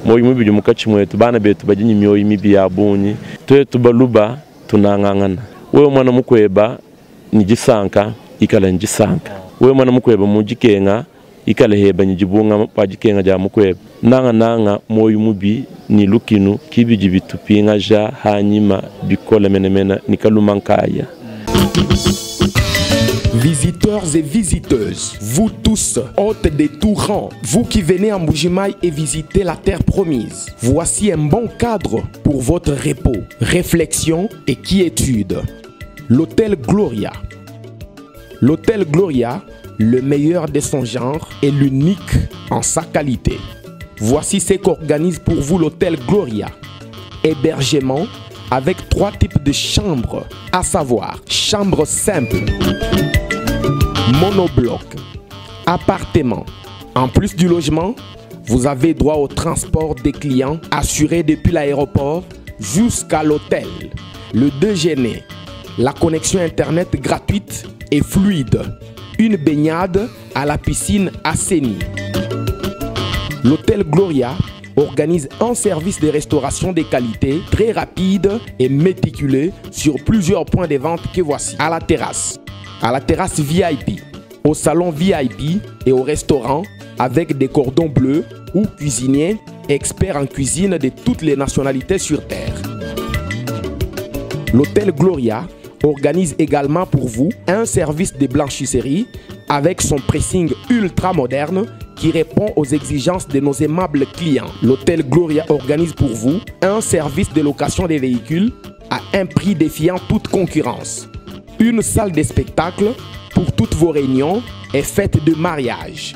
Muoyo mubi udi munkatshi muetu, bana betu badi ne mioyo mibi ya bungi. Tuetu baluba tunangangana. Wewe muana mukueba ne disanka, ikala ne disanka. Wewe muana mukueba mu dikenga, ikala heba ne dibungama pa dikenga dia mukueba. Nangananga muoyo mubi ne lukinu ki bidi bitupingaja hanyima bikole menemene ne kaluma nkaya. Visiteurs et visiteuses, vous tous, hôtes de tout rang, vous qui venez en Mbuji-Mayi et visitez la terre promise, voici un bon cadre pour votre repos, réflexion et quiétude. L'Hôtel Gloria. L'Hôtel Gloria, le meilleur de son genre et l'unique en sa qualité. Voici ce qu'organise pour vous l'Hôtel Gloria. Hébergement avec 3 types de chambres, à savoir chambre simple, monobloc, appartement. En plus du logement, vous avez droit au transport des clients assuré depuis l'aéroport jusqu'à l'hôtel, le déjeuner, la connexion internet gratuite et fluide, une baignade à la piscine assainie. L'Hôtel Gloria organise un service de restauration de qualité très rapide et méticuleux sur plusieurs points de vente que voici. À la terrasse, à la terrasse VIP, au salon VIP et au restaurant avec des cordons bleus ou cuisiniers experts en cuisine de toutes les nationalités sur Terre. L'Hôtel Gloria organise également pour vous un service de blanchisserie avec son pressing ultra moderne qui répond aux exigences de nos aimables clients. L'Hôtel Gloria organise pour vous un service de location des véhicules à un prix défiant toute concurrence. Une salle de spectacle pour toutes vos réunions et fêtes de mariage.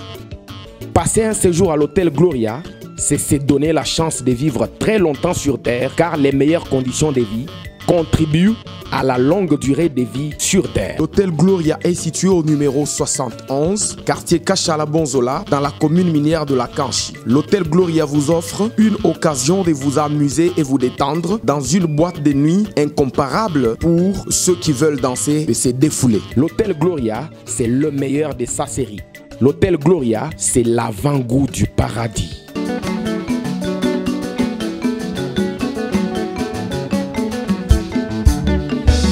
Passer un séjour à l'Hôtel Gloria, c'est se donner la chance de vivre très longtemps sur Terre, car les meilleures conditions de vie contribuent à la longue durée de vie sur Terre. L'Hôtel Gloria est situé au numéro 71, quartier Kachala-Bonzola, dans la commune minière de la Kanchi. L'Hôtel Gloria vous offre une occasion de vous amuser et vous détendre dans une boîte de nuit incomparable pour ceux qui veulent danser et se défouler. L'Hôtel Gloria, c'est le meilleur de sa série. L'Hôtel Gloria, c'est l'avant-goût du paradis.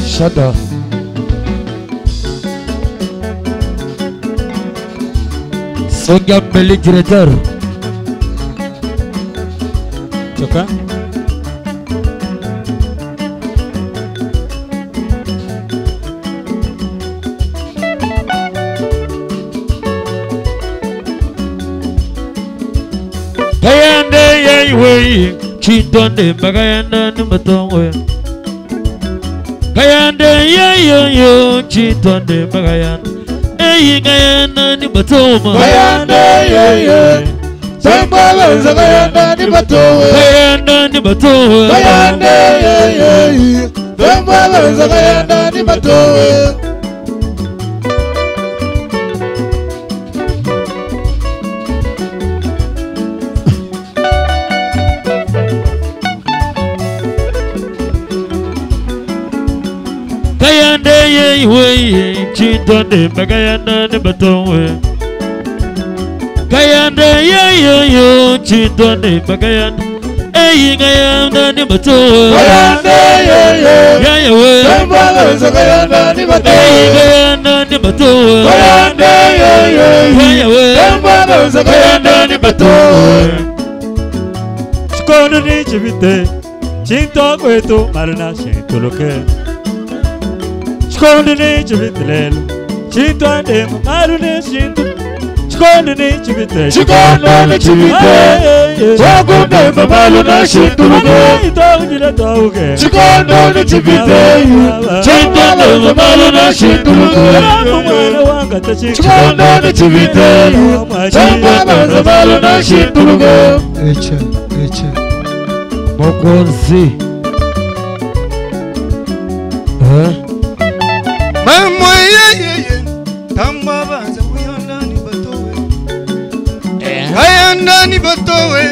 Chata. Songa Mbele directeur. Choka. Kayande yewe, chindonde bagayanda numatonwe. Kayande ye yo yo, chindonde bagayanda. Eyi kayanda ni batoma. Kayande ye ye, sambala kayanda ni batowe. Kayanda ni batowe. Kayande ye ye, sambala kayanda ni batowe. Kayande ye ye, chindonde bagayanda ni batowe. Kayande ye yo yo, chindonde bagayanda. Eyi kayanda ni batowe. Kayande ye ye, ya ya we. Sambala kayanda ni batowe. Eyi kayanda ni batowe. Kayande ye ye, ya ya we. Sambala kayanda ni batowe. Chikono ni chibite, chinto kwetu maruna shintuluke. Chikono ni chibite, chinto ande maruna shintu. Chikono ni chibite, chikono ni chibite, chakunde maruna shintuluke. Chikono ni chibite, chinto ande maruna shintuluke. Chikono ni chibite, chinto ande maruna shintuluke. Eche, eche, Mokonzi. Eh? Mama ye ye ye, tamba banza kuyanda ni batowe. Kayanda ni batowe,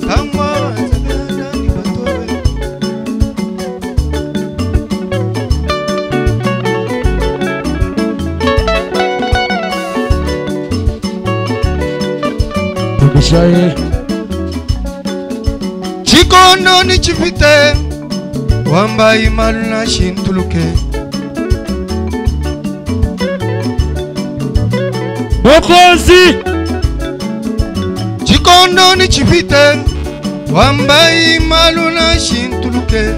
tamba banza kuyanda ni batowe. Tubishaye. Chikondo ni chipite wambayi malu na shintuluke Mokozi Chikondo ni chipite wambayi malu na shintuluke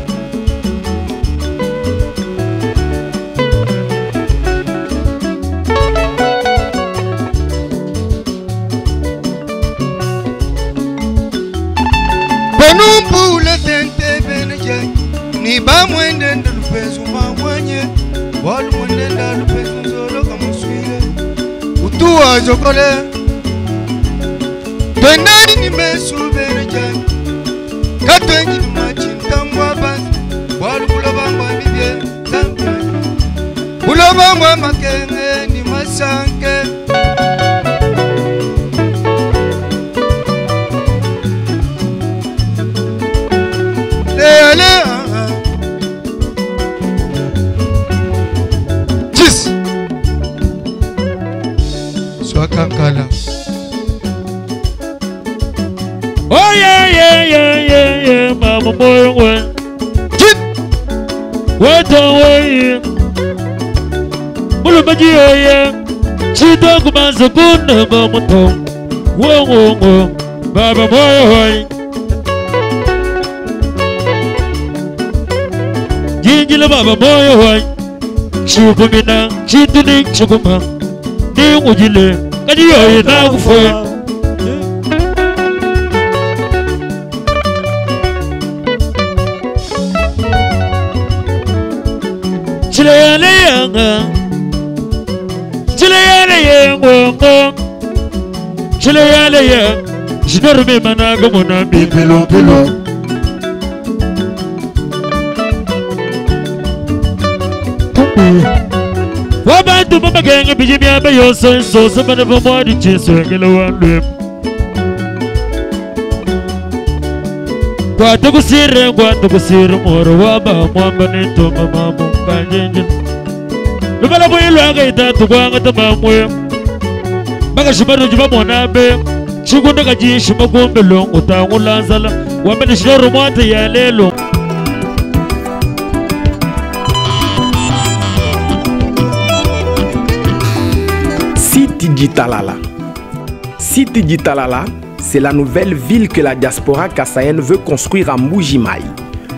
Penumpule tente beneje ni bamwende ndupezu mamwanye walumwende ndalupezu nzolo kamuswile utuwa jokole twendeni ni mesu beneje katwenji ni machintangwa banzi walubulobangwa bibye bulobangwa makenge ni masanke Swakankala. Oh yeah yeah yeah yeah yeah mama boy when Jit What away Mulumaji oh yeah Chito kumanza kuna mamuto Wo wo wo Baba boy hoy Jinjila baba boy hoy Chukumina chituni chukuma Ni ujile Kadiyo na kufwe Chile yanga Chile yango Chile yale ya Jinorume managa mona bipilo pilo Wabantu mamagenga bijimya yose so bana bomwadi Jesu ngelo wanwe Kwatukusire kwatukusire moro waba mwamba nito mama munganjenje Lubala bwilwanga itatu kwanga tamamwe Bakashimaru jiba monabe Chikunda kajishi makumbe longo tangulanzala Wamene shiro mwate ya lelo City Ditalala. City Ditalala, c'est la nouvelle ville que la diaspora kassaïenne veut construire à Mbuji-Mayi.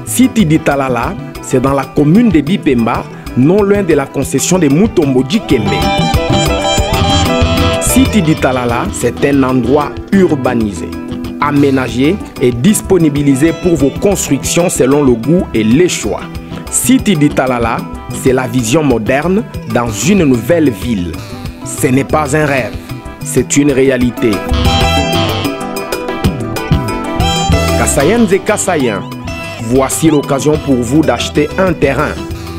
City Ditalala, c'est dans la commune de Bipemba, non loin de la concession de Mutombo Dikembe. City Ditalala, c'est un endroit urbanisé, aménagé et disponibilisé pour vos constructions selon le goût et les choix. City Ditalala, c'est la vision moderne dans une nouvelle ville. Ce n'est pas un rêve, c'est une réalité. Kassaïennes et Kassaïens, voici l'occasion pour vous d'acheter un terrain,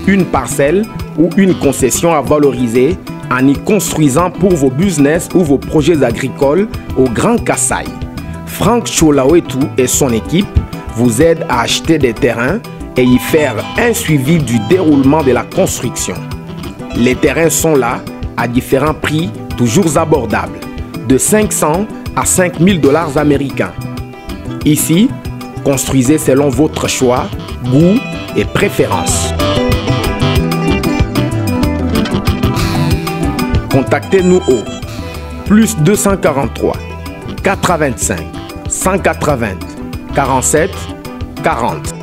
une parcelle ou une concession à valoriser en y construisant pour vos business ou vos projets agricoles au Grand Kasaï. Franck Cholawetu et son équipe vous aident à acheter des terrains et y faire un suivi du déroulement de la construction. Les terrains sont là, à différents prix, toujours abordables, de 500 à 5000 dollars américains. Ici, construisez selon votre choix, goût et préférence. Contactez-nous au plus 243 85 180 47 40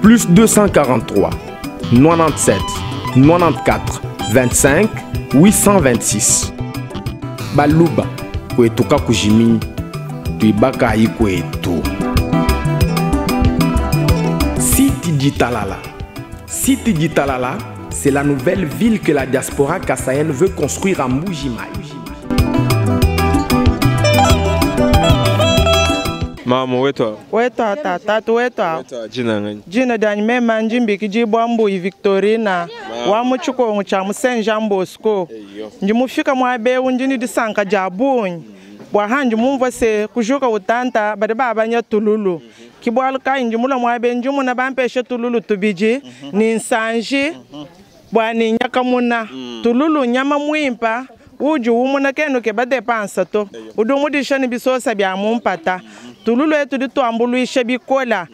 plus 243 97 94 25 826. Baluba kwetuka kujimi tuibaka ikwetu. City Ditalala. City Ditalala, c'est la nouvelle ville que la diaspora kassaïenne veut construire à Mbuji-Mayi. Mama wetu wetu tata wetu jina ngani? Jina dani mema njimbiki jibwambuyi Victorina wa muchikongo cha Musenja Bosco njimufika mwabeu njini disanka ja bunyi bwa hanji mumva se kujuka utanta badi babanya tululu kibwalu kai njimula mwabe njimuna bampeshe tululu tubiji ni nsanji bwa ni nyakamuna tululu nyama mwimpa uju umuna kenu ke badepansa to udumudisha ni bisosa bya mumpata Tululu etu tudi tuambuluisha bikola.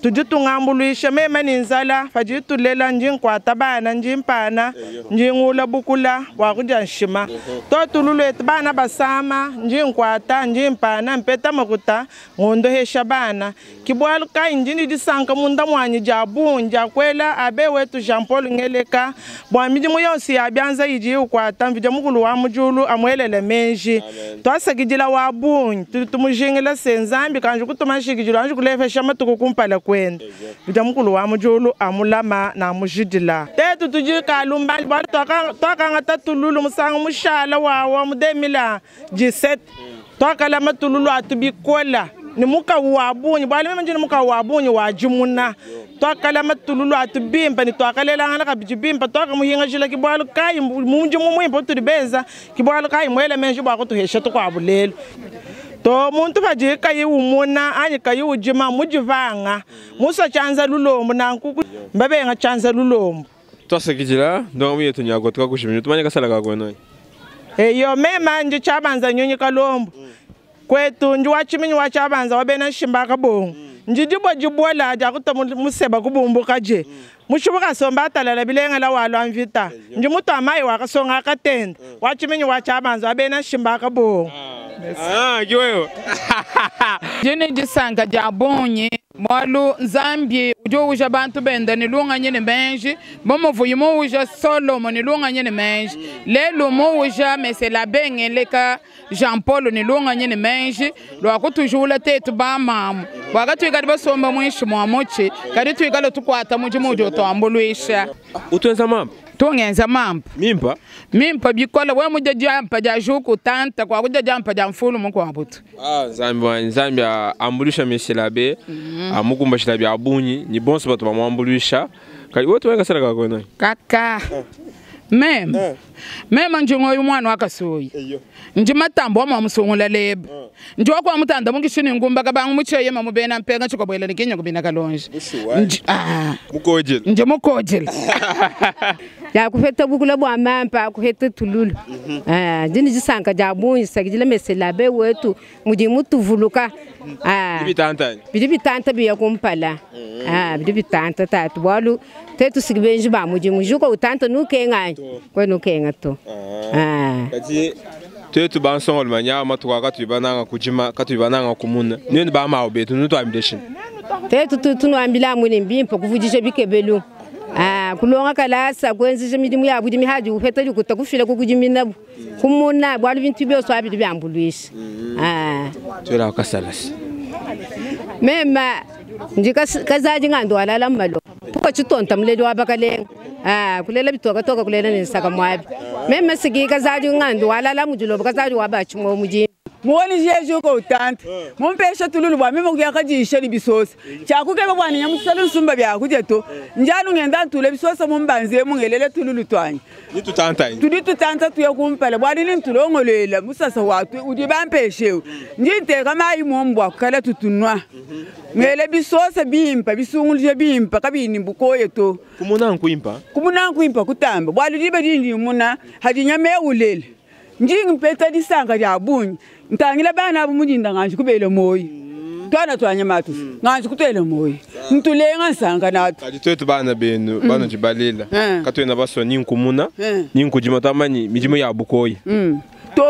Tudi tungambuluisha meme ni nzala padi tulela ndi nkuata bana ndi mpana ndi ngula bukula bua kudia nshima. To tululu etu bana basama ndi nkuata ndi mpana mpeta makuta ngondohesha bana. Kibwalu kai ndi ni disanka munda mwanyi dia bungi dia kwela abe wetu Jean Paul Ngeleka bua midimu yonso ya bianza idi ukwata mvidi mukulu wa mujulu amwelele menji. Twasakidila wa bungi tudi tumujingila se Nzambi kanji kutuma nshikidilo anji kulefesha matuku kumpala kwenda. Mvidi mukulu wa mujulu amulama na amujidila. Tetu tudi kalumba bua twakangata tululu musangu mushala wawa mu 2017 twakalama tululu atubikola. Ni muka wa bunyi bwali meme njini muka wa bunyi wa jimuna twakalama tululu atubimpa ni twakalelangana kabidi bimpa twakamuhinga jila kibwalu kai munji mumwimpa tudi benza kibwalu kai mwele menji bwa kutuhesha tukwabulelo to muntu paji kai umuna anyi kai ujima mujivanga musa chanza lulombo na nkuku mbabenga chanza lulombo Twasakidila ndonga yetu nyago tukakushimira tumanye kasala kakweno. Eyo mema nji chabanza nyonyi kalombo. Kwetu nji wachiminyi wachabanza wabena nshimba kabongo. Nji dibwa jibwala aja kuta museba kubumbuka je. Mushubuka somba atalala bilenga la walwa mvita. Nji mutu amayi wakasonga akatenda. Wachiminyi wachabanza wabena nshimba kabongo. Ah, kiwewe. Jini disanka dia bunyi mwalu Nzambi ujo uja bantu benda ni lunga nyene benji bomuvuyi mu uja Solomo ni lunga nyene menji lelo mu uja mesela bengeleka Jean Paul ni lunga nyene menji lwakutujula tetu ba mamu wakatwikali basomba mwishi mwa muchi kali twikale tukwata muji mujo twambulwisha Utwenza mambo tungenza mambo mimpa mimpa bikola we muja jampa ja juku tanta kwa kuja jampa ja mfulu mukwabutu. Ah, Nzambi wa Nzambi ambulisha meselabe amukumbashila bya bunyi ni bonso batu bamwambulisha kali wote weka sala kakwena kaka meme meme njingo uyu mwana wakasuyi nji matambo wa musungula lebe nji wakwa mutanda mukishini ngumba kabangu mucheye mamubena mpenga chikobwela nikinya kubina kalonje nji ah mukojela nji mukojela ya kufeta bukula bwa mampa kuheta tululu ah ndini jisanka ja bunyi sakidila meselabe wetu mudi mutuvuluka ah bitanta bidi bitanta biya kumpala ah bidi bitanta tatu bwalu tetu sigibenji ba mudi mujuko utanta nukenga kwe nukenga to ah kati tetu bansongo manya matuka katuibananga kujima katuibananga kumuna nini ba mawo betu nutwambile tetu tunuambila mwini mbimpa kuvujisha bikebelu ah kulonga kalasa kwenzisha midimu ya budi mihaji upeta likuta kufila kukujimina kumuna bwalu bintu byose abidi byambulwisha ah twela kasalasi mema ndika kazaji ngando alala malo puka chitonta muleli wabakalenga ah kulela bitoka toka kulela nisaka mwabi mema sigi kazaji ngando alala mujulo kazaji wabachimo muji muwoni jeju ko utanta mumpesha tululu bwa mimo kuyakajisha libisosa kyakukeba bwana nyamusala nsumba byakuja to njanu ngenda ntule bisosa mumbanze mungelele tululu twanyi nitutanta tudi tutanta tuya kumpala bwali nintulongolela musasa watu udi bampeshewe njinteka mayi mumbwa kukala tutunwa ngele bisosa bimpa bisungulije bimpa kabini mbukoye to kumuna nkuimpa kumuna nkuimpa kutamba bwali libe lindi muna hadinyame ulele njingi mpeta disanga lya bunyi ntangila bana abo mudinda nganje kubele moyi twana twanyamatu nganje kutele moyi ntulenga nsanga natu kati twetu bana benu bano jibalela katwena baso ninkumuna ninkujima tamanyi mijimu ya bukoyi to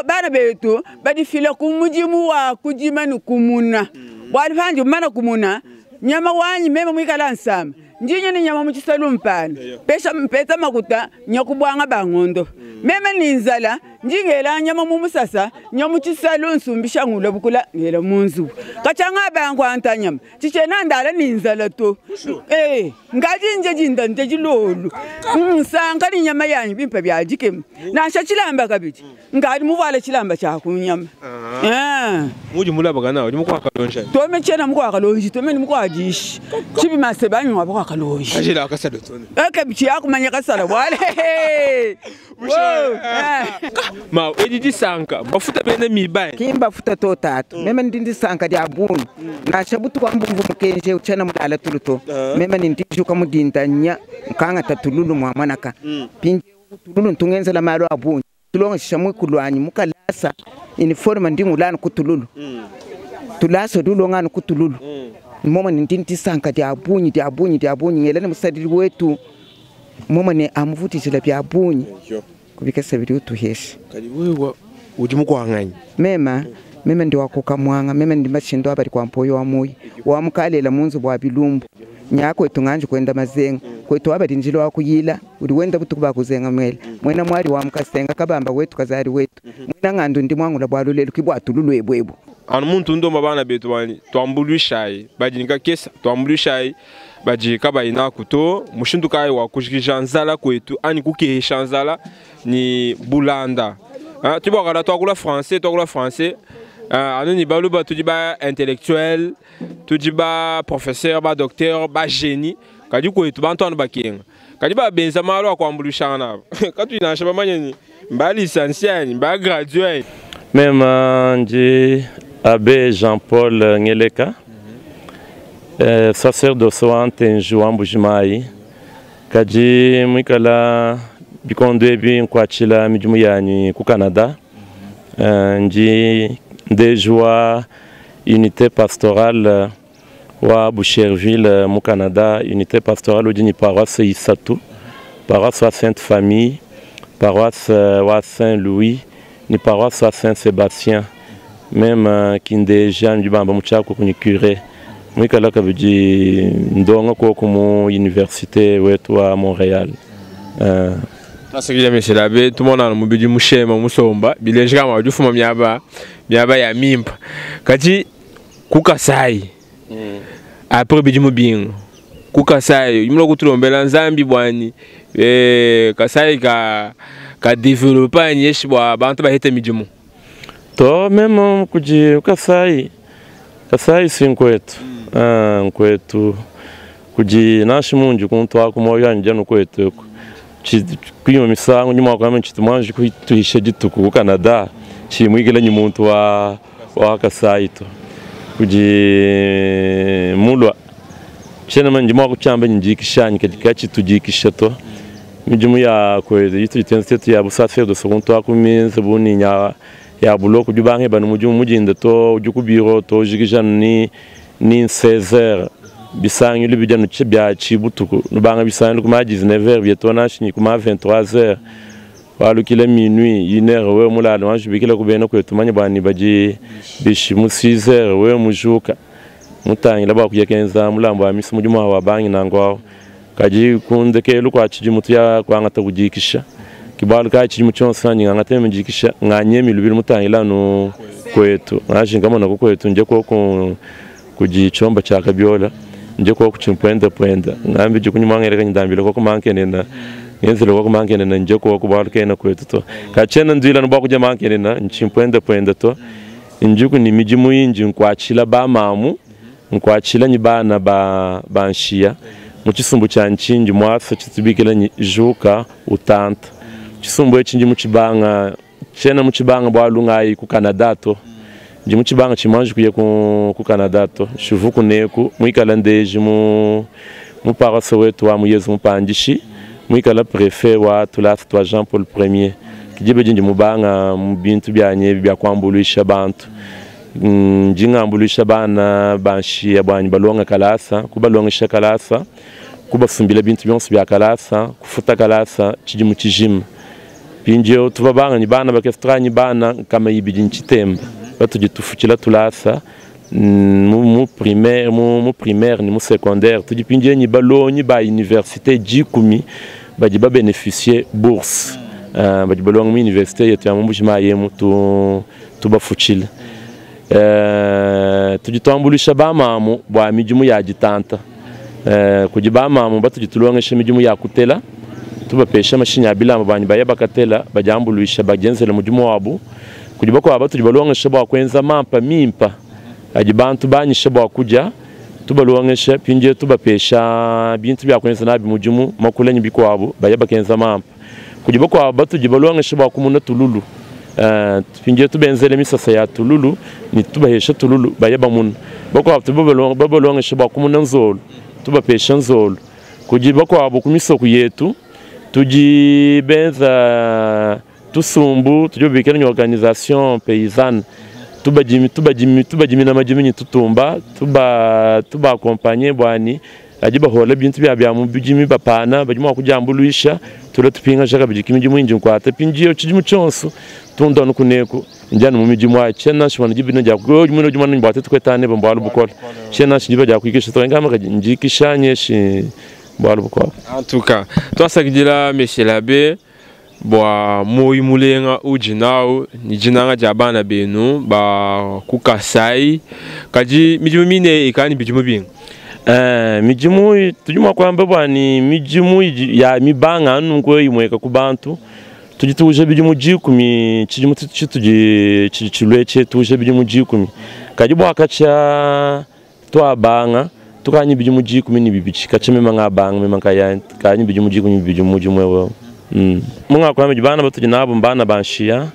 bana betu badifila kumujimu wa kujima nukumuna bwali panje mana kumuna nyama wanyi mema mwikala nsama njinye ni nyama muchisalu mpana pesha mpeta makuta nyakubwanga bangondo meme ni nzala njingela nyama mumusasa nyamuchisalu nsumbisha ngula bukula ngela munzu kachanga bangu anta nyama chichena ndala ni nzala to eh ngaji nje jinda nje jilolu nsanga ni nyama yanyu bimpa byajike nasha chilamba kabiji ngadi muvala chilamba cha kunyama eh muji mulaba kana uri mukwakalonja tome chena mukwakalonji tome ni mukwajishi chibi masebanyu wabwa kalonji kajira akasalo tone akabichi yakumanya kasala wale ma edi sanka bafuta bene mibaye kimba futa to tatu meme ndindi sanka dia bunu na shabutu kwa mbumvu mukenje uchana mulala tuluto meme nindijuka mudindanya nkanga tatululu mwa mwanaka pinje tululu ntungenzela malo abunyu tulonga shamwe kulwanyi mukalasa uniforme ndingulana kutululu. Tulasa udi ulonga anu ku tululu. Momone ndi disanka dia bungi dia bungi dia bungi ngela ne musadidi wetu momone amuvudijila bia bungi kubikesa bidi utuhesha. Kadi wewe udi mukuanganyi? Mema meme ndi wakuka mwanga meme ndi mashindo abali kwa mpoyo wa muyi wa mukalela munzu bwa bilumbu nyakwetu nganje kwenda mazenga kwetu abali njilo wa kuyila uli wenda butuku bakuzenga mwele mwena mwali wa mukasenga kabamba wetu kazali wetu mwena ng'andu ndi mwangula bwa lulelu kibwa tululu ebwebo Anu muntu ndomba bana betu bani twambuluishayi badi kesa twambuluishayi badi kabayi naku to mushindu kayi wa kujikija nzala kwetu anyi kukehesha nzala ni bulanda. Tubwakala twakula français twakula français anu ni baluba tudi ba intellectuel tudi ba professeur ba docteur ba génie kadi kwetu bantu anu bakenga kadi babenza malu akwambuluishana nabo katui nansha bamanye ni mba licencié anyi mba gradué anyi. Mema ndi abbé Jean-Paul Ngeleka, sacerdoce wa Ntenji wa Mbujimayi, kadi mwikala bikondo ebi nkuatshila midimu yanyi ku Canada. Ndi ndeji wa unité pastorale wa Boucherville mu Canada, unité pastorale udi ni paroisse isatu, paroisse wa Sainte Famille, paroisse wa Saint-Louis ni paroisse wa Saint-Sébastien. Meme kindeja ndi bamba muchako kuni curé mwikala kabidi ndonga koko mu université wetu wa Montréal. Nasekija monsieur l'abbé tumona mubidi mushema musomba bileje kama ujufuma myaba myaba ya mimpa kati kukasai après bidi mubingo kukasai imlo kutulombela nzambi bwani kasai ka ka développer nyeshi bwa bantu bahete midimu. To meme kuji kasai kasai si nkwetu nkwetu kuji nashi munju kuntwa kumoyo anja nukwetu kunywa misango nyuma kwa mchi tumanje kuituisha dituku ku Canada chimwigele ni muntu wa wa kasai to kuji mulwa chena manje mwa kuchamba njikishanyi katika chitujikisha to midimu ya kwetu yitu itense ya busafir second akuminze buni nya ya buloko jubange banu mudimu mujinda to ujukubiro to jikisha ni ni 16h bisangi libija no bya chibutuku nubanga bisangi kuma 19h bietona shinyi kuma 23h walukile minuit 1h we mulalo wanjibikila kubena kwetu manya bani baji bishimu 6h we mujuka mutangila bakuyekenza mulambo wa misi mudimu wa bangi nangwa kaji kundekelu kwa chijimutu ya kwangata kujikisha kibalu ka chijimu chonse ngangate mujikisha nganye milubili mutangila no kwetu ngashinga mona kwetu nje ko kujichomba cha kabyola nje ko kuchimpwenda pwenda ngambi jikunyuma ngereka ndambile ko kumankenena ngenzele ko kumankenena nje ko kubalu kena kwetu to kachena ndwila no bakuja mankenena nchimpwenda pwenda to njuku ni mijimu yinji nkwachila ba mamu nkwachila ni bana ba banshia mu chisumbu cha nchinji mwasa chitubikila ni juka utanta chisumbu echinji mu chibanga chena mu chibanga bwalunga ku Canada to ndi mu chibanga chimanje kuye ku Canada to shuvuku neku mwikala ndeji mu mu paroisse wetu wa Muyezu mupandishi mwikala préfet wa tulasa twa Jean Paul Ier kijibe jinji mubanga mu bintu byanye bya kwambulisha bantu njingambulisha bana banshia bwanyi balonga kalasa kubalongesha kalasa kubasumbila bintu byonse bya kalasa kufuta kalasa chijimu chijima pinjeo tubabanga ni bana bakestrani bana kama ibidi nchitemba batujitufuchila tulasa mu primaire mu primaire ni mu secondaire tujipinje ni balonyi ba université jikumi baji ba bénéficier bourse baji balonga mu université yetu ya Mbuji-Mayi yemu tu tubafuchila tujitwambulisha ba mamu bwa midimu ya jitanta kuji ba mamu batujitulongesha midimu ya kutela tubapesha mashini ya bilamba banyi baya bakatela bajambulisha bagenzele mudimu wabu kuji bakwa batujibalongesha bwa kwenza mampa mimpa aji bantu banyisha bwa kuja tubalongesha pinje tubapesha bintu bya kwenza nabi mudimu makulenyi bikwabo baya bakenza mampa kuji bakwa batujibalongesha bwa kumuna tululu pinje tubenzele misasa ya tululu ni tubahesha tululu baya bamuna bakwa tubabalongesha bwa kumuna nzolo tubapesha nzolo kuji bakwa kumisoko yetu tujibenza tusumbu tujobikela ni organisation paysanne Tubadimi tubadimi tubadimina madimi ne tutumba tuba tuba accompagner bwani adi bahola bintu bya bya mu bidimi bapana badi mua kudiambuluisha tula tupingaja kabidi ki midimu indi nkuata pindiyo tshidimu tshionso tundonu kuneku ndianu mu midimu ayi tshiena nansha dibina dia muno dimana bua tetu kuetane bambualu bukola tshiena nansha diba dia kuikisha to ngama kadi ndikisha nyeshi bualu bukola. En tout cas, twasakidila monsieur l'abbé bua moyi mulenga udi nawu ni dinanga dia bana benu ba ku Kasai kadi midimu mine ikani bidimu binga. Midimu tudi mua kuamba bua ni midimu ya mibanga anu nko imweka ku bantu tudi tuja bidimu dikumi tshidimu tshitudi tshilue tuja bidimu dikumi kadi bua katshia twabanga tukanyi bidimu dikumi ni bibidi katshia mema ngabanga mema kaya kanyi bidimu dikumi bibidi mudimu wewe. Munga kwa midi bana batudi nabo mbana banshiya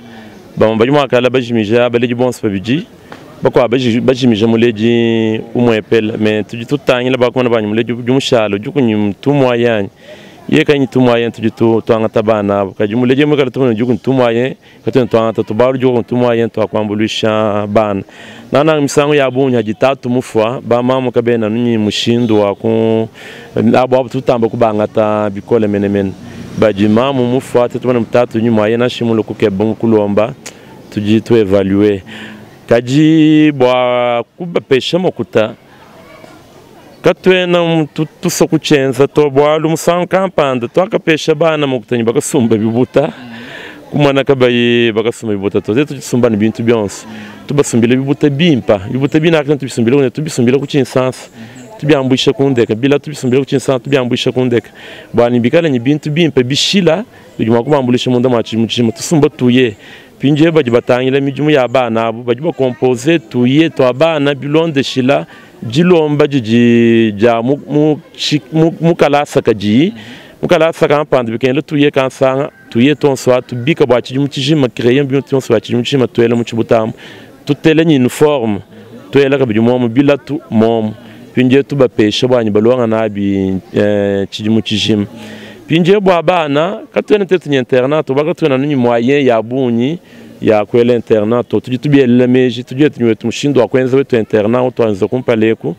bamwe badi mwakala bajimija baledi bonso babidi bakwa bajimija muledi umwepela me tudi tutangila bakona banyu muledi udi mushalo udi kunyi mtumwa yanyi ye kanyi tumwa yanyi tudi twangata bana abo kadi muledi mwekala tumwe udi kuntumwa ye katwe twangata tubalu udi kuntumwa yanyi twakwambuluisha bana nana misango ya bungi hadi tatu mufwa ba mama kabena nunyi mushindu wa ku abo abo tutamba kubangata bikole menemene badi mamu mufwa tetubona mutatu nyuma ye nashimulo kukeba kulomba tudi tu evaluer kadi bua kubapesha mokuta katwena tuso kuchenza to bwalu musango kampanda twakapesha bana mokuta bakasumba bibuta kumana kabayi bakasumba bibuta to tutisumba ni bintu byonso tubasumbile bibuta bimpa bibuta binaka tubisumbile tubisumbile ku chinsansa tubyambwisha kundeka bila tubisumbile ku chinsansa tubyambwisha kundeka bwani bikala ni bintu bimpa bishila bidi mwa kubambulisha munda mwa tshimu tusumba tuye pinje badi batangila midimu ya bana abo badi bakompoze tuye twa bana bilondeshila dilomba didi dia mukalasa kadi mukalasa kampanda bikenda tuye kansanga tuye tonso atubika bwa tshidimu tshijima créer bintu tonso bwa tshidimu tshijima tuela mu tshibutamu tutele ni uniforme tuela kabidi momu bilatu momu pinje tubapesha bwanyi balonga nabi tshidimu tshijima pinje bwa bana katwena tetu ni internat bakatwena ni moyen ya bunyi ya kwela internat tudi tubielela meji tudi tunywe mushindu wa kwenza wetu internat twanza kumpaleku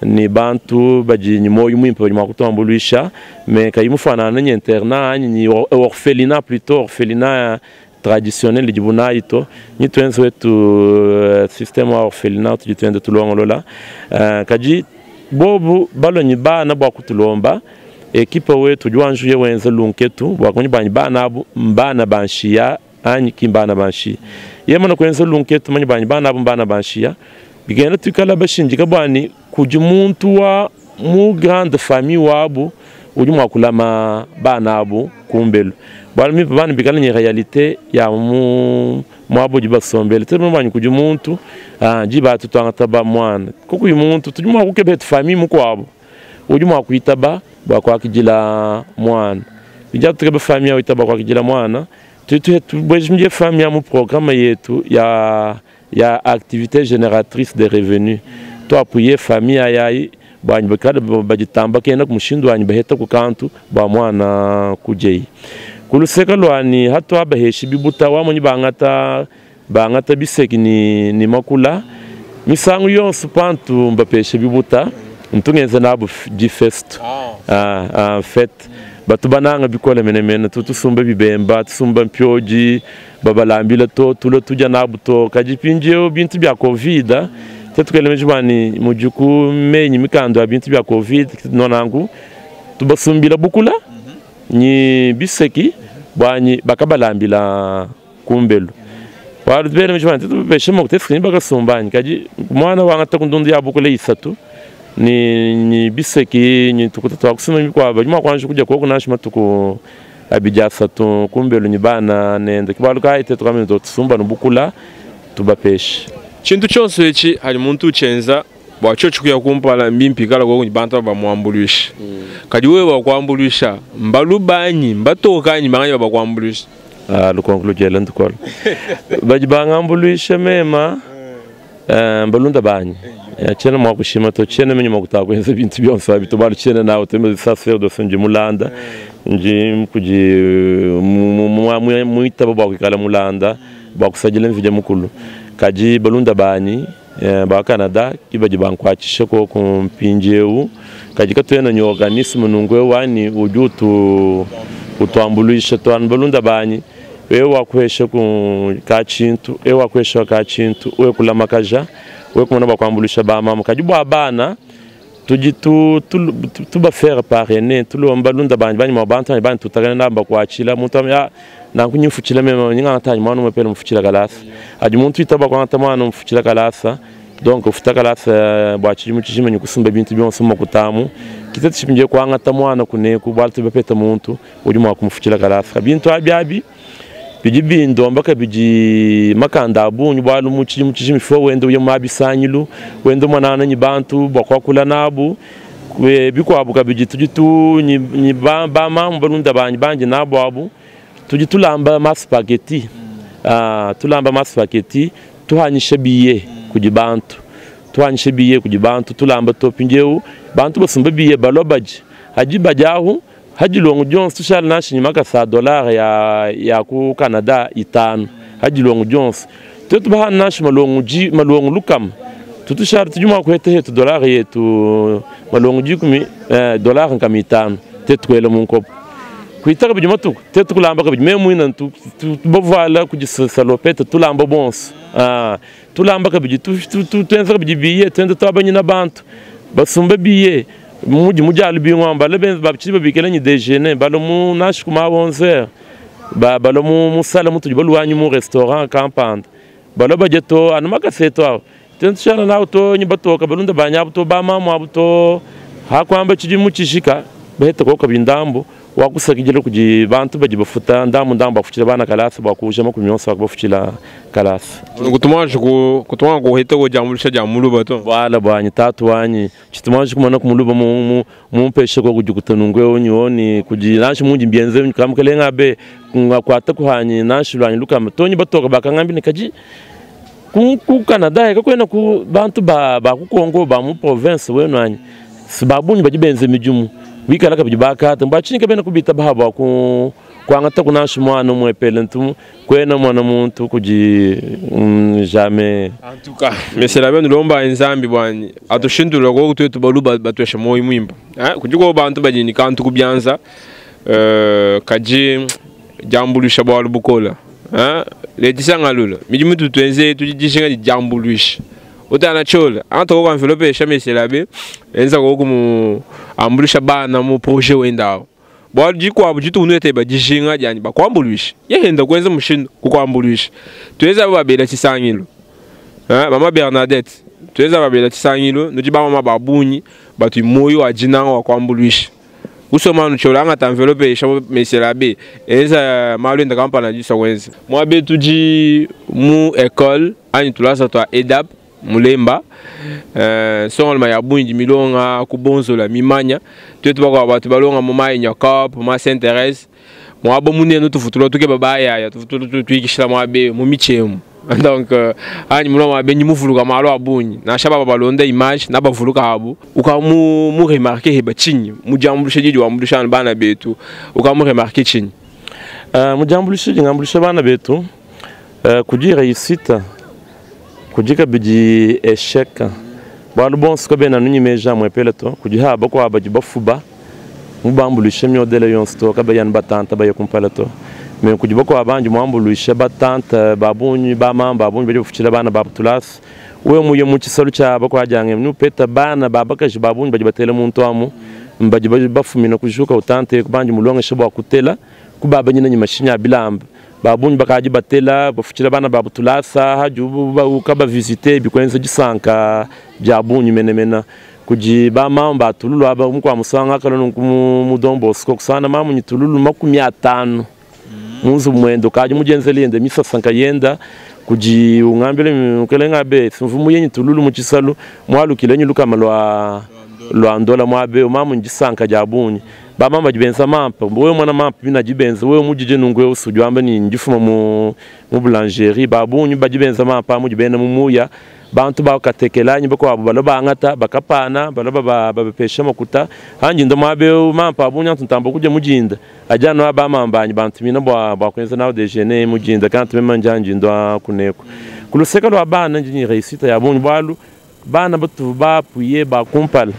ni bantu badi ni moyo mwimpe badi mwakutambuluisha me kayimufanana ni internat ni orphelinat plutôt orphelinat traditionnel dibuna ito ni twenza wetu système wa orphelinat tudi twende tulongolola kadi bobu balonyi bana bwa kutulomba ekipa wetu jwanjuye wenza lunketu bwa kunyi banyi bana abu mbana banshiya anyi kimbana banshiya yemana kwenza lunketu manyi banyi bana abu mbana banshiya bigenda tukala bashinjika bwani kuji muntu wa mu grande famille wabu udi mwakulama bana abu kumbelu bwana mi bana bikala ni réalité ya mu mwabo jibasombele tebe banyi kuji muntu jiba tutanga ba mwana kuku muntu tudi mwakukebe famille mukwabo udi mwakuitaba bwa kwakijila mwana bija tukebe famille uitaba kwakijila mwana tutu tubwejimje famille mu programme yetu ya ya activité génératrice de revenus to appuyer famille ayayi bwanyi bakala bajitamba kena kumushindu wanyi baheta ku kantu bwa mwana kujei kuluseka lwani hatu abaheshi bibuta wamunyi bangata bangata biseki ni, ni makula misango yonso pantu mbapeshe bibuta ntungenza nabo di fest en fait batu bananga bikole menemene tutusumba bibemba tusumba mpyoji babalambila to tulo tuja nabo to kadi pinjeo bintu bya covid tetukelemeje bani mujuku menyi mikando ya bintu bya covid nonangu tubasumbila bukula ni biseki bwanyi bakabalambila kumbelu walu tubelemeje bani tubeshe mo kutesikini bakasumbani kadi mwana wanga takundundu ya bukula isatu ni ni biseki ni tukuta twakusuma mikwa banyuma kwanje kujya ko kunashi matuku abijya satu kumbelu ni bana nende kibaluka ite tukamene tusumba nubukula tubapeshe Chintu chonso ichi hali muntu uchenza bwa cho chikuya kumpala mbimpi kala kwa bantu bamwambulisha kadi wewe wakwambulisha mbalubanyi mbatokanyi banganya bakwambulisha lukonkulu ndukolo baji bangambulisha mema mbalunda banyi chena mwakushima to chena menye mwakutakwenza bintu byonse abito chena nawe tembe sacerdoce nji mulanda nji kuji muitaba bwakwikala mulanda bua kusadila mvidie mukulu. Kadi balunda banyi ba Canada ki badi bankuatshisha koku mpindieu. Kadi katuena ne organisme nunku eu anyi udi utu utuambuluisha to. Anu balunda banyi, eu wakuhesha ku ka tshintu, eu wakuhesha ka tshintu, we kulamakaja, we kumona bua kuambuluisha ba mamu. Kadi bua bana tudi tu tu tubafaire parrainer, tulomba balunda banyi banyi mua bantu banyi tutakana nabo bakuatshila muntu ya nanku nyimfutshila meme nyingangata anyi mwana umwe mfutshila kalasa. Adi muntu itaba kuangata mwana mfutshila kalasa. Donc ufuta kalasa bua tshidimu tshijima nyukusumba bintu bionso makutamu. Kita tshipinje kuangata mwana kuneku bua tubapeta muntu udi mua kumfutshila kalasa. Bintu abi abi bidi bindomba kabidi makanda abungi bwalu mu tshidimu tshijima ifo wende uye mu wende mwanana ni bantu bua kuakula nabu bikuabu kabidi tudi tu ni, ni ba, ba mamu balunda banyi banji nabu abu tudi tulamba maspaghetti tulamba maspaghetti tuhanyisha biye kudi bantu tuhanyisha biye kudi bantu tulamba to mpindieu bantu basumba biye balobaji haji bajahu haji longo Jones tushala nashi nyuma sa dollar ya ya ku Canada itano haji longo Jones tetu baha nashi malongo ji malongo lukam tutushala tujuma kwete hetu dollar yetu malongo ji kumi dollar nkama itano tetu kwela munkopo kuitaka bidi matuku tetu kulamba kabidi meme mwina tu bavala kujisalopeta tulamba bonso tulamba kabidi tu tuenza kabidi biye tuenza twabanyina bantu basumba biye mudi mujalu bingwa balo benza babchidi babikela ni déjeuner balo mu nashi kuma 11h ba balo mu musala mutu balu wanyu mu restaurant kampanda balo bajeto anu makaseto awo tuenza shala na to ni batoka balunda banyabu to ba mamu abu to hakwamba chidi muchishika baheta ko kabindambo wakusakijila kuji bantu baji bafuta ndamu ndamu bafuchila bana kalasa bakuja makumyonso bafuchila kalasa kutumanje ku kutumanga kuheta ko jambulisha jamuluba to wala bwanyi tatu wanyi chitumanje kumona kumuluba mu mumpeshe ko kujukutanungwe onyi kuji nashi munji mbienze kamukelenga be ngakwata kuhanyi nashi lwanyi lukama tonyi batoka bakangambi nikaji ku ku Canada ekakwena ku bantu ba ba ku Congo ba mu province wenu anyi sibabunyi baji benze mijumu wikala kabidi bakata mbachini kabena kubita bahaba ku kwangata kunashu mwana mwepele ntu kwena mwana muntu kuji jamais en tout cas mais c'est la bonne lomba nzambi bwani atushindula ko twetu baluba batwesha moyo mwimba kujiko bantu bajini kantu kubyanza kaji jambulusha bwalu bukola letisanga lula mijimu tutwenze tujishinga jambulusha utana chola anto ko enveloppe jamais c'est la be enza ko mu ambulusha bana mu projet wendao bwa jiko abu jitu unete ba jishinga jani ba kwambulusha yehenda kwenza mushindo kukwambulusha tuweza babela chisangilo mama Bernadette tuweza babela chisangilo nujiba mama babunyi batu moyo ajinanga wa kwambulusha usoma nuchola ngata enveloppe monsieur l'abbé enza malwenda kampana jisa kwenza mwabe tuji mu école ani tulasa twa EDAP mulemba songo ya bunji milonga kubonzola mimanya twetu bakwa batu balonga mu mai nyakop ma Saint Thérèse mwabo munene tufutula tuke baba ya tufutula tuikishila mwabe mu michemu donc anyi mulo mwabe nyimuvuluka malo abunyi na shaba balonda image na bavuluka abu ukamu mu remarquer heba chinyi mujambulisha jiji wambulisha bana betu ukamu remarquer chinyi mujambulisha jingambulisha bana betu kudi réussite kujika bidi échec bwalu bonso kabena nunyimeja mwepele to kujihaba kwa baji bafuba mubambulisha myodele yonso to kabayan batanta baye kumpala to me kujiba kwa banji mwambulisha batanta babunyi bamamba babunyi baje bafuchila bana babutulasi we muye mu chisalu cha bakwajange nupeta bana babakaji babunyi baje batele muntu amu mbaji bafumina kujuka utante kubanji mulongesha bwa kutela kubaba nyina nyimashinya bilamba babunyi bakaji batela bafuchila bana babutulasa hajubu ukaba visiter bikwenza jisanka jabunyi menemena kuji ba mamba tululu aba mukwa musanga kala mu Don Bosco kusana mamu nyitululu 50 munzu mwendo kaji mujenzeli yende misasanka yenda kuji ungambele mukelenga be simvumu yenyi tululu mu chisalu mwalukile nyi lukama lwa lwa ndola mwabe mamu njisanka jabunyi ba mama jibenza mampa wewe mwana mampa bina jibenza wewe mujije nungwe usujwamba ni njifuma mu mu boulangerie babunyi bajibenza mampa mujibena mu muya Bantu bakatekela anyi bakuabu balua bangata bakapana balua babapesha makuta. Hanji ndo muaba eu mampa a bungi antu ntamba kudia mu dinda adi anu a bamamba anyi bantumina bua kuenza nawu dejeuner mu dinda kantu meme njanji ndo kuneku. Ku luseke lua bana ndi ne réussite ya bungi bualu bana batu bapuye ba kumpala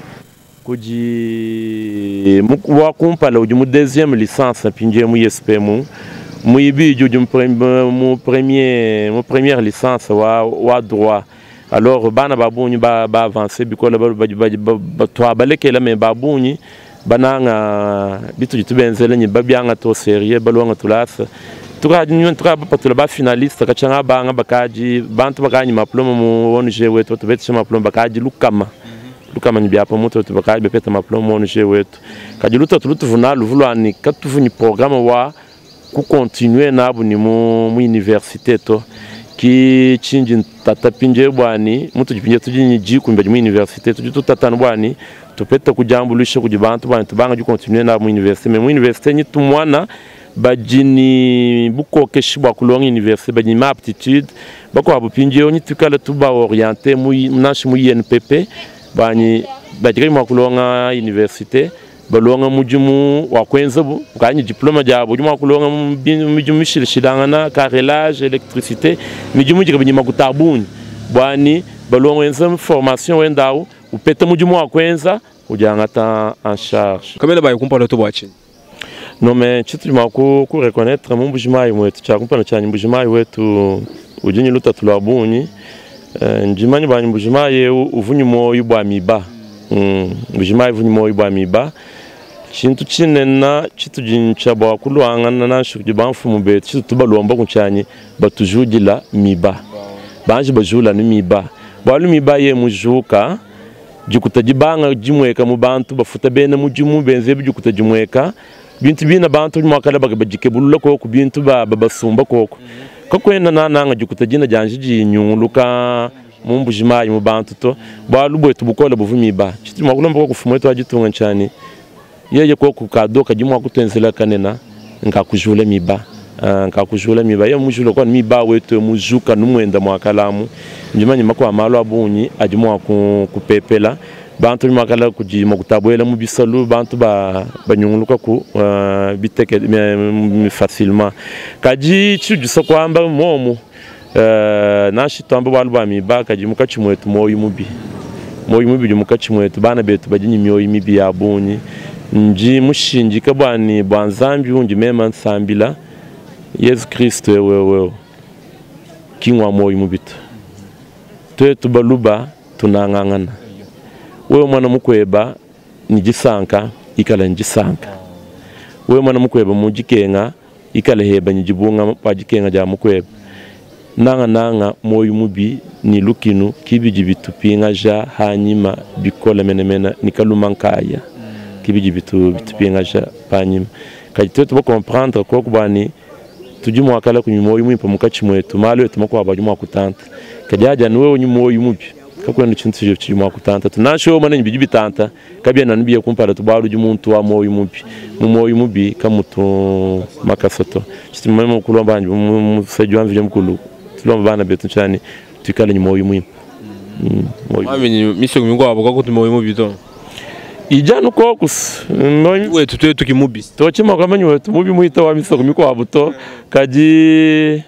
kudi wa kumpala udi mu deuxième licence mpindieu mu ISP mu muibidi udi mu premier mu première licence wa droit. Alors bana ba bungi ba avancer bikole badi twabalekela me ba bungi bananga bitu ditubenzele ni babyanga to sérieux balonga tulasa tukapatula ba finaliste kachanga banga bakaji bantu bakanyi maploma mu ONG wetu tubetesha maploma bakaji lukama lukama ni byapa muto tubakaji bepeta maploma mu ONG wetu kaji luto tulutuvuna luvulwani katuvuni programme wa ku continuer nabu ni mu université to ki chinji tata pinje bwani mutu jipinje tujinyi jikumbe mu université tuji tutatana bwani tupeta kujambulisha kuji bantu bwani tubanga ju continuer na mu université mais mu université ni tumwana bajini bukokeshi bwa kulonga université bajini ma aptitude bakwa bupinje oni tukala tuba orienter mu nashi mu INPP bani bajiri mu kulonga université balonga mujimu wa kwenza bu kanyi diplôme jabo mujimu wa kulonga mujimu mishilishilangana carrelage électricité mijimu jikabinyi makutabuni bwani balonga wenza formation wendawo upeta mujimu wa kwenza ujangata en charge. Kamela bayi kumpala to bwachi. Non mais chitu ma ku reconnaître mu Mbujimayi wetu cha kumpala cha Mbujimayi wetu ujinyi lutatu lwa bunyi njimanyi bwa Mbujimayi uvunyi moyo bwa miba. Mbujimayi uvunyi moyo bwa miba. Chintu chinena chitujincha bwa kulwangana na shukuji bamfumu betu chitu tubalomba kuchanyi batujudila miba. Banji bajula ni miba. Bwalu miba ye mujuka jikuta jibanga jimweka mu bantu bafuta bene mujimu benze bijikuta jimweka bintu bina bantu mwakala bagabajikebulula ko ku bintu ba babasumba koko. Kakwena nananga jikuta jina janje jinyunguluka mu Mbujimayi mu bantu to bwalu bwetu bukola buvumiba. Chitu mwakulomba ko kufumwe twajitunga nchani yeye ko kukadoka jimwa kutenzela kanena nkakujula miba nkakujula miba ye mujula kwa miba wetu mujuka numwenda mwakalamu njimanyi makwa malo abunyi ajimwa kupepela bantu makala kujima kutabwela mu bisalu bantu ba banyunguluka ku biteke facilement kaji chijusa kwamba momu nashi tamba balu ba miba kaji mukachi mwetu moyo mubi mukachi mwetu bana betu bajinyi myoyo mibi ya bunyi nji mushinjika bwani bwa Nzambi unji mema nsambila Yesu Kristo wewe kingwa moyo mubitu twetu baluba tunangangana wewe mwana mukweba ni jisanka ikala njisanka wewe mwana mukweba mujikenga ikala heba njibunga pajikenga ja mukweba nanga nanga moyo mubi ni lukinu kibiji bitupinga ja hanyima bikola menemena nikaluma nkaya kibiji bitupinga ja panyima kajitetu ba comprendre ko kubani tuji mwakala kunyumoyo mwimpa mukachi mwetu malo yetu makwa abajumwa kutanta kajaja niwe nyumoyo mubi kakwenda chintu chimwa kutanta tunasho mana biji bitanta kabya nanubiye kumpala tubalu jumuntu wa moyo mubi mu moyo mubi kamutu makasoto chitimwe kulomba nje musajwa mvije mukulu tulomba bana betu chani tukale nyumoyo mwimpa mami miso mingo abo ko tumoyo mubi to ijanu kokus wetu twetu kimubi tochima kama wetu mubi muita wa miso miko abuto kaji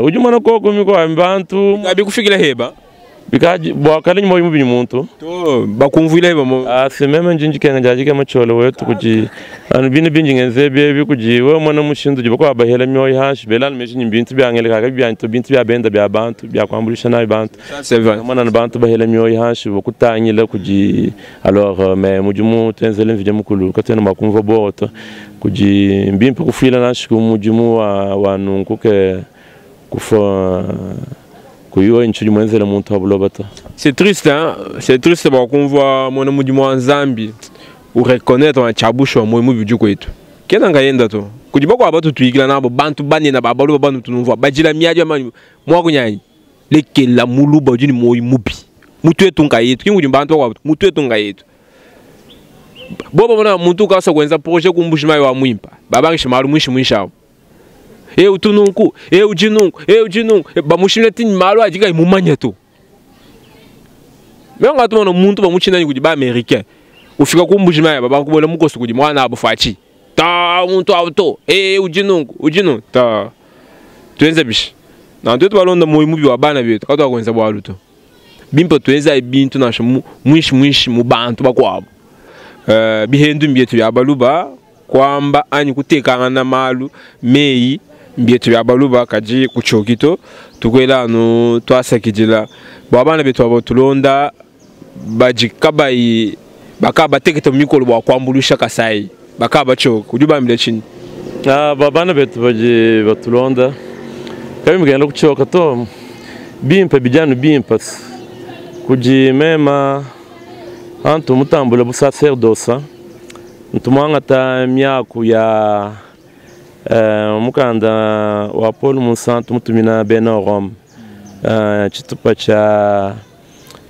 ujumana koko miko abantu abikufikira heba bikaji bwakale moyo mubi muntu to bakumvira heba mo ah meme njinji kenga jajike macholo wetu kuji anu bini binji ngenze bye kuji we mwana mushindu jibako abahela myoyo hashi belal meshi bintu byangeleka kabyantu bintu bya benda bya bantu bya kwambulisha na bantu mwana bantu bahela myoyo hashi bokutanyila kuji alors mais mujumu tenzele mvije mukulu katena makumva boto kuji mbimpe kufila nashi kumujumu wa nunkuke kufa. C'est triste, hein? C'est triste qu'on voit mon amour du mois en Zambie ou reconnaître un chabouche au moyen du kwetu. Kena ngayenda to. Kujiba kwa batu tuigila na bantu bane na babalu bantu tunumva. Bajila miaje mani mwa kunyanyi. Lekela muluba jini moyi mubi. Mutu etu ngayetu. Kingu bantu kwa mutu etu ngayetu. Bobo bona muntu kasa kwenza projet kumbushima wa mwimpa. Baba ngishimaru mwishi mwisha. E utu nunku, e udi nunku, e udi nunku. Bamushimina tini malu adi kayi mumanye to. Meme ngatumona muntu bamutshinanyi kudi ba américain. Ufika ku Mbujimayi babakubola mukoso kudi mwana abu Fatshi. Ta muntu awu to. E udi nunku, udi nunku. Ta. Tuenze bishi. Na tuetu balonda moyo mubi wa bana betu katuakwenza bwalu to. Bimpe tuenza bintu nansha mwishi mwishi mu bantu bakuabu. Bihendu mbietu bya baluba kwamba anyi kutekangana malu meyi mbietu bya baluba kadi kuchokito tukwela anu twasakidila bwa bana betu abo tulonda baji kabayi bakaba tekete mikolo bwa kwambulusha Kasai bakaba choko udi bambile chini. Bana betu baji batulonda kabi mugenda kuchoka to bimpe bijanu bimpe kuji mema antu mutambula bu sacerdoce ntumwangata miaku ya mukanda wa Paul Munsantu mutumina bena Rome chitupa cha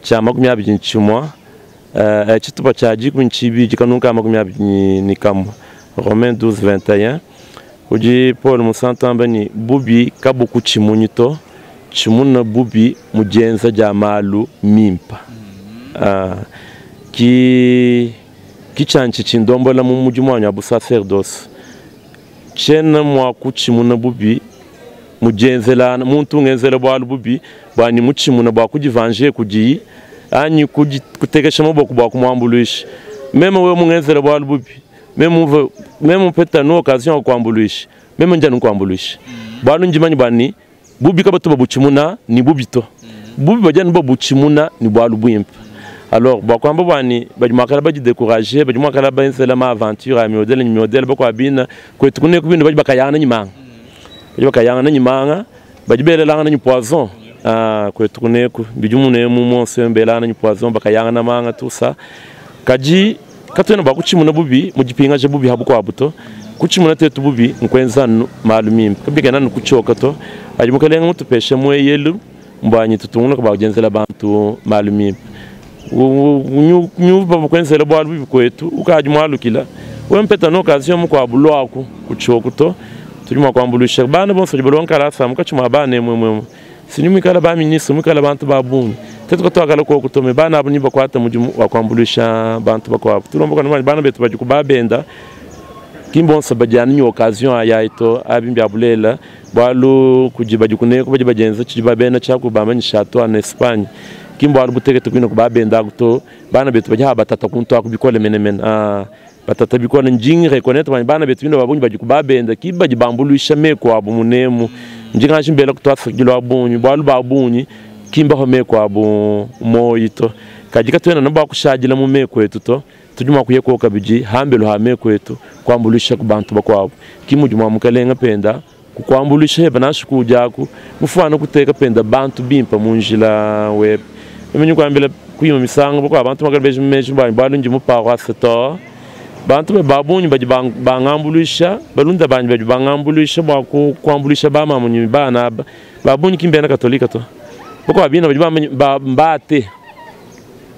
21 chitupa cha 12 kanunka 21 Romains 12:21 uji Paul Munsantu ambani bubi kabuku chimunito chimuna bubi mujenza jamalu mimpa ki kichanchi chindombola mu mujimu wa bu sacerdoce chena mwa kuchimuna bubi mujenzela muntu ngenzela bwalu bubi bwani muchimuna bwa kujivanje kuji anyi kutekesha maboko bwa kumwambuluisha meme wewe mungenzela bwalu bubi meme meme mpeta no occasion kuambuluisha meme njani kuambuluisha bwalu njimanyi bani bubi kabatu babuchimuna ni bubito bubi bajani babuchimuna ni bwalu bwimpe. Alors, bakwamba bwani badi mwakala badi décourager badi mwakala benzela ma aventure a modèle ni modèle bakwa bina kwetu kune kubintu badi bakayana nyimanga badi bakayana nyimanga badi belelanga ni poison kwetu kune ku bijumune mu monse mbelana ni poison bakayana manga tout ça kaji katwena bakuchimuna bubi mujipinga je bubi habuko abuto kuchimuna tetu bubi nkwenza malumi kabigana nukuchoka to aji mukalenga mutupeshe mweyelu mbwanyi tutunguna kubagenzela bantu malumi nyuva bakwenzela bwalu bubi kwetu ukaji mwalukila wempeta no occasion mukwabulwaku kuchokuto tuli kwambulusha bana bonso jibolonka la mukachuma bana mwe mwe sinimikala ba ministre mukala bantu babungi tetu katwakala ko kutome bana abo niba kwata mujimu wakwambulusha bantu bakwabo tulomba kana bana betu baji kubabenda kimbonso bajana ni occasion ayaito abimbya bulela bwalu kujiba jikune kubaji bajenza chibabena chakubamanyisha to en Espagne kimbo alubutekete kwino kubabenda kuto bana betu baja batata kunto akubikole menemene batata bikole njingi reconnaître bana betu bino babunyi baji kubabenda kibaji bambulusha meko abu munemu njinga shimbela kutwasakilwa abunyi bwalu babunyi kimba ho meko abu moyito kajika twena nabo kushajila mu meko etu to tujuma kuyeko kabiji hambelo ha meko etu kwambulusha ku bantu bakwabo kimujuma mukalenga penda kukwambulusha heba nashukujaku mufano kuteka penda bantu bimpa munjila web Mimi kwambila kuyima misango bako abantu magalbeje meje ba balunji mu paroisse to bantu babunyi baji bangambuluisha balunda banyi baji bangambuluisha bwa kuambulisha ba mamunyi bana babunyi kimbena katolika to bako abina baji ba mbate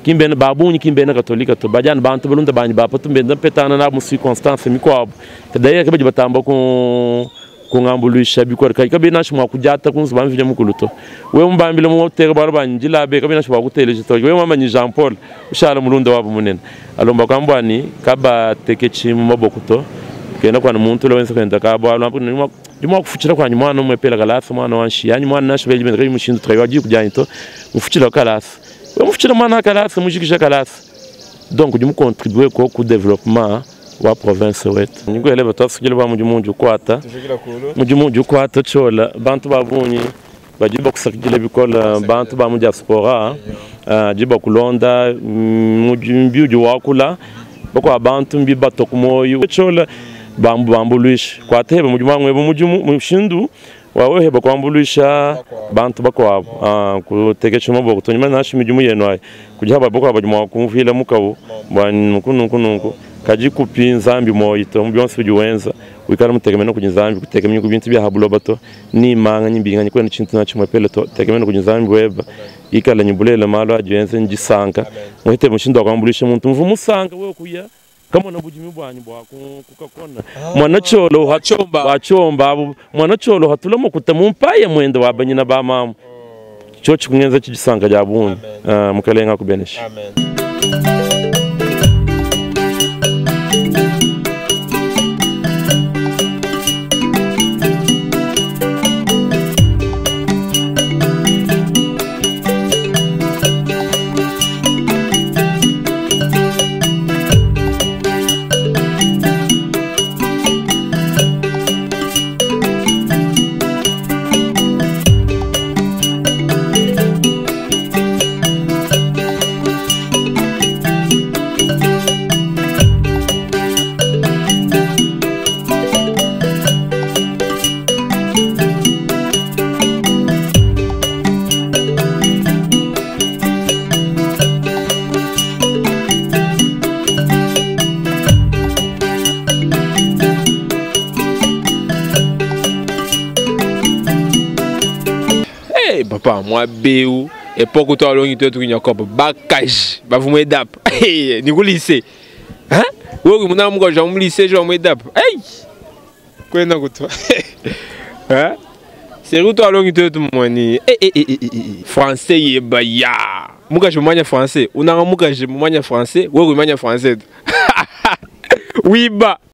kimbena babunyi kimbena katolika to bajana bantu balunda banyi ba patumbenda petana na mu circonstance mikwabo tadaye baji batamba ku kungambuluisha bikora kai kabina shimwa kujata kunzu bamvije mukuluto we mbambile mu tega barabanje labe kabina shimwa kuteleje to we mama ni Jean Paul ushala mulunda wabo munene alomba kwambwani kaba tekechi mu maboko to kenda kwa muntu lo wenza kwenda kabo alomba ndimo kufuchira kwa mwana umwe pela kalasa mwana wanshi yanyi mwana nasho beje benda mushindu trayo agiye kujanya to mufuchira kalasa we mufuchira mwana kalasa mujikisha kalasa donc du contribuer ko ku développement wa province wetu niguele batafukile ba mujimunju kwata mujimunju kwata chola bantu babunyi bajiba kusakidile bikola bantu ba mu diaspora jiba kulonda mujimbi wakula bako abantu mbi batokumoyo chola bambu bambuluisha kwateba mujimangu ebo mujimu mushindu wawe heba kwambulisha bantu bakwabo kutekesha maboko tonyuma nashi mijimu yenu ay kujaba bako abajuma kumvila mukabo bwa nuku nuku kaji kupi nzambi moyito mubyonse bijuwenza wikala mutegemena ku nzambi kutegemenya ku bintu bya habulo bato ni manga nyimbinganya kwena chintu na chimwe pele to tegemena ku nzambi weba ikala nyibulela malo ajuenze njisanka muhite mushindo kwambulisha muntu mvu musanga wewe kuya Kamona budimi bwanyi bwa kukakona. Mwana cholo Wachomba. Wachomba abo mwana cholo hatula mukuta mumpaye mwenda wa banyina ba mama. Cyo chikungenza chigisanga ja bungi. Mukalenga kubenesha. Amen. Hey, papa, moi BU époque to alongi to tukinya kopo bakaji bavumwe dap. Hey, ni ku lycée. Hein? Wewe muna mungu ja mu lycée jo mu dap. Hey! Kwenda kuto. Hein? C'est route alongi to tu mwani. Eh eh eh eh eh. Français yeba ya. Muka je mwanya français. Unanga muka je mwanya français, wewe mwanya français. Oui ba.